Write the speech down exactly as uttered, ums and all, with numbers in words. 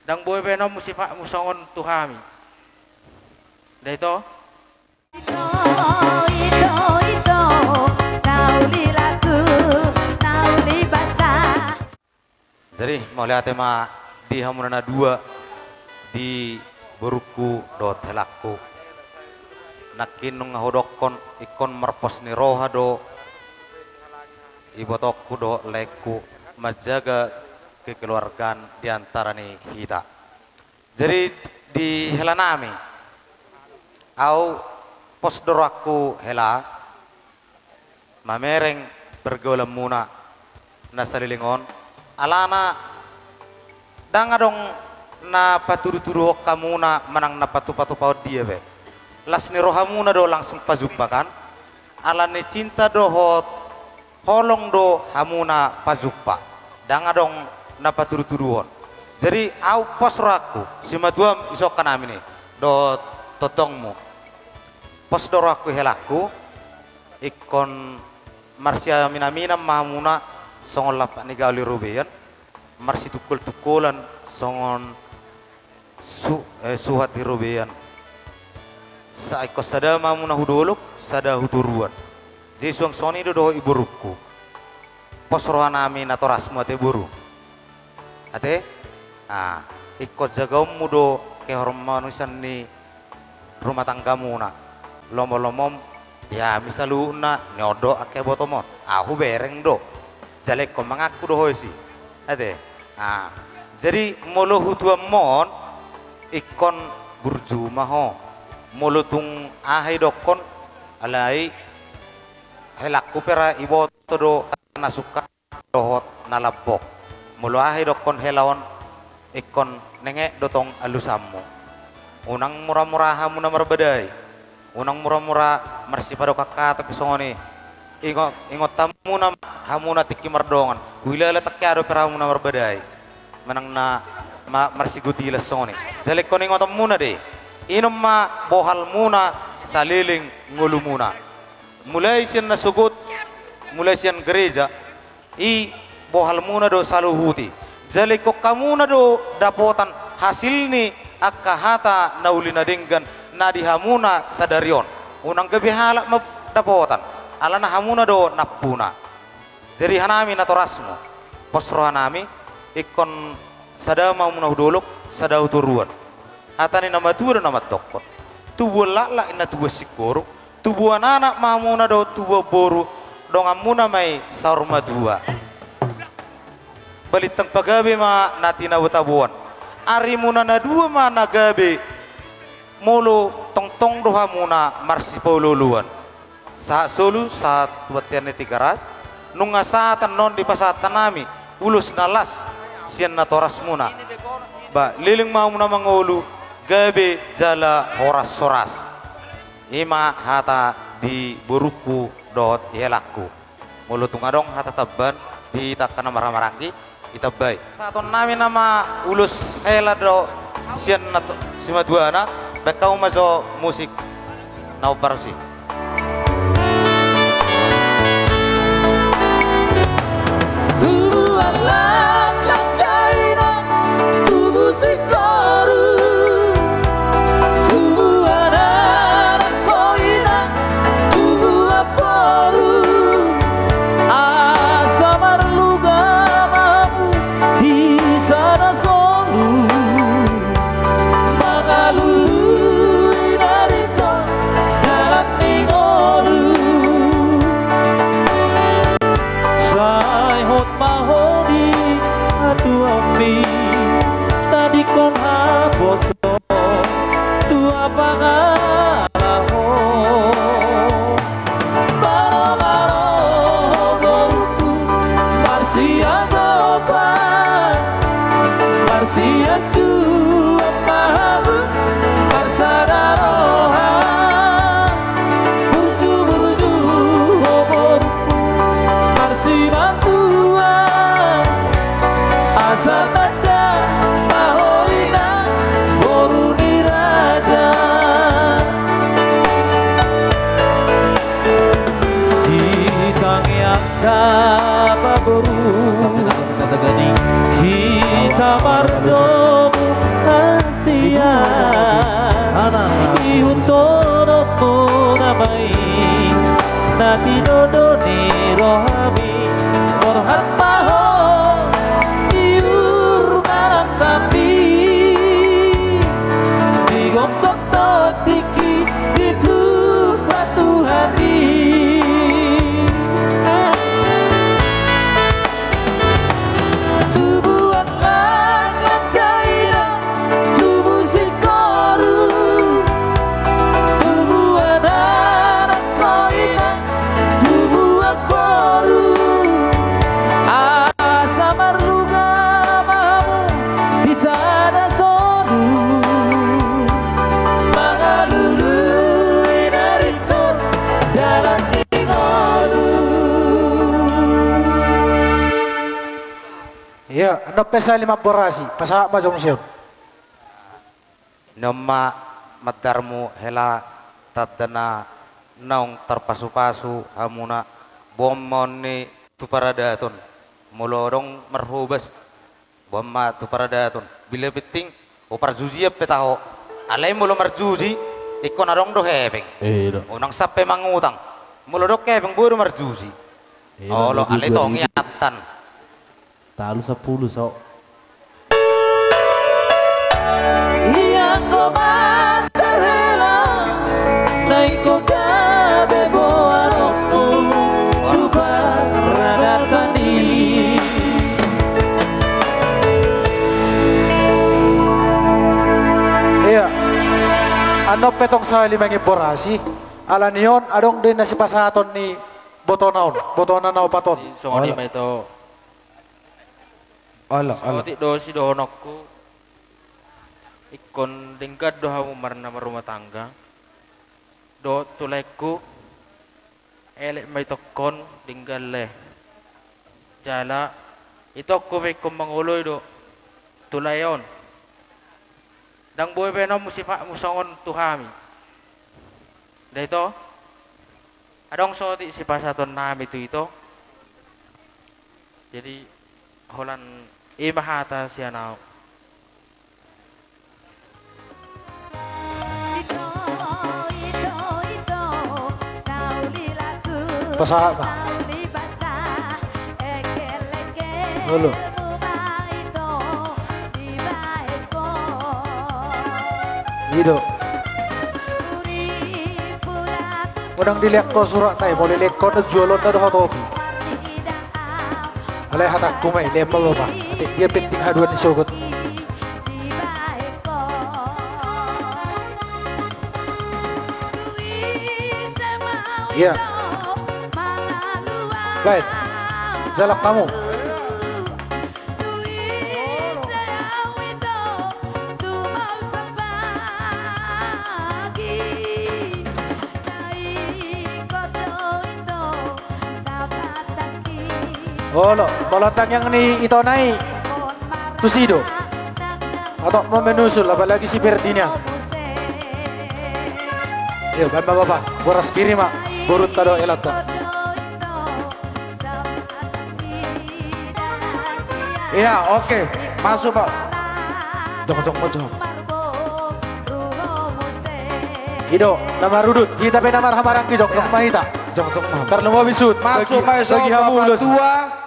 Ndang boi be na musipakmu songon tu hami. Nda ito? Jadi mauliate ma di hamuna na dua, di borungku dohot helangku. Nangkin nunga hudokkon, ingkon marpos ni roha do ibotongku dohot laengku manjaga kekeluargaan di antara ni hita. Jadi di helanami, au pos do rohangku hela, mamereng pergaulanmuna na saleleng on, alana ndang adong na patudutuduhon hamuna manang na patupatupahon dia be. Las ni rohamuna do langsung pajumpa kan, ala ni cinta dohot holong do hamuna pajumpa, ndang adong na patudutuduhon. Jadi au pos rohangku, simatuam, isongkanami ni dohot tongtongmu. Pos do rohangku helangku, ingkon marsiaminaminam ma hamuna songon lampak ni gaol di robean, marsitungkoltungkolan songon su-, eh, suhat di robean. Sa ingkon sada ma hamuna hu dolok, sada hu toruan. Jadi suang songon i do dohot i borungku. Pos rohanami natorasmu ate boru. Ate? Ah, ingkon jagaonmu do kehormatan ni rumah tanggamuna. Lomolomom, ya, misalna, ni on do angka ibotom on. Au hubereng do. Jala ingkon mangaku do ho disi. Ate? Ah, jadi molo hutuam on, ingkon burju ma ho. Molo tung aha idokkon, alai helangku pe ra iboto do na sungkap dohot na lambok. Molo aha idokkon hela on, ingkon nenget do tong alusanmu. Unang muramura hamuna marbadai. Unang muramura marsipadokan hata pe songon i. Ingot, ingot hamuna ma hamuna tingki mardongan. Huilala tangkas dope ra hamuna marbadai. Manang na ma-, marsigutilan songon i. Jala ingkon ingotonmuna do i. Inon ma bohalmuna saleleng ngolumuna. Mulai sian na sogot, mulai sian gereja, i bohalmuna do saluhut i. Jala ingkon hamuna do dapotan hasil ni angka hata na uli na denggan na di hamuna sadari on. Unang gabe halak ma dapotan, alana hamuna do nampuna. Jadi hanami natorasmu, pos rohanami, ingkon sada ma hamuna hu dolok, sada hu toruan. Hata ni na matua do na mandokkon. Tubuan laklak inna tubuan singkoru, tubuan anak ma hamuna dohot tubuan boru, donganmuna ma i saur matua. Balintang pagabe ma na tinabutabuan. Arimuna na dua ma na gabe, molo tongtong do hamuna marsipaolooloan. Sahat solu, sahat tu bontean ni Tigaras, nunga sahat annon dipasahat hanami ulos na las sian natorasmuna. Ba, leleng ma hamuna mangolu, gabe jala horashoras. I ma hata di borungku dohot di helangku. Molo tung adong hata tambahan di angka na marhahamaranggi, itambai. Pasahatonnami nama ulos hela do sian nat-, simatuana, baen hamu ma jo musik na hombar tusi. Tubuan laklak dainang, tubu singkoru, tubuan anak ho inang, tubuan boru, asa marluga ma hamu di sada solu, mangalului na ringkot dalan ni ngolu. Sai hot ma ho di hatuami, tadingkon haposo tua pangalaho. Baro, baro, borungku, marsiadopan, marsiacuan ma hamu, marsada roha. Burju, burju, ho borungku, marsibantuan, asa tanda ma ho inang boru ni raja. Di tangiang da paboru, hita mardomu Dohononmuna ma i na tinodo ni rohami, borhat ma ho di urmaran nami, di gomgom tingki di tupa Tuhan i. Tubuan langlang dainang, tubu singkoru, tubuan anak dainang, tubuan boru. Asa marnunga ma hamu di sada solu, mangalului na ringkot dalan ni ngolu. Ia, annon pe sahali mamborasi, pasahat ma jo muse on. Annon ma mandarmu hela tanda na naung tarpasupasu hamuna, boan ma on ni tu paradaton. Molo adong marhobas, boan ma tu paradaton. Bila penting, o, parjujian pe taho. Alai molo marjuji, ingkon adong do hepeng. Eh, do. Unang sampe mangutang. Molo adong hepeng, boi do marjuji. Eh, olo, do, alai do, tong do. Iatan. Talu sapulu so. Ianggo mandarhela, na ingkon gabe boanonmu, tu paradaton i. Ia, annon pe tong sahali mangimborasi, ala ni on adong do i na sipasahaton ni botona on, botona na opat on. Songon i ma ito. Olo, olo. Saotik do sidohononku, ingkon denggan do hamu marna marrumah tangga. Dohot tu laengku, elek ma itongkon, denggan le. Jala itongku pe ingkon mangoloi do tu lae on. Ndang boi baenonmu sipakmu songon tu hami. Nda ito? Adong saotik sipasahaton nami tu ito. Jadi, holan i ma hata sian au. Pasahat ma. Olo. I do. Unang dilean ho suratna i, molo dilean ho na jualonna do hatopi. Alai hatangku ma i, lean ma bapa. Atik dia penting haduan ni sogot. Ia. Baik. Jalan kamu. Olo, molo tangiang ni ito na i tusi do. Atau mau menyusul, apalagi si Ferdinand. Iyo, baen ma bapa, boras pir i ma, borunta do elanta. Iya, oke. Masuk, Pak. Jongjong ma, jong. I do, na marudut. Hita pe na marhamaranggi, jongjong ma hita. Jongjong ma. Tarlumobi suhut. Masuk, bagi, masuk, bagi hamu, Bapak Ulos. Tua.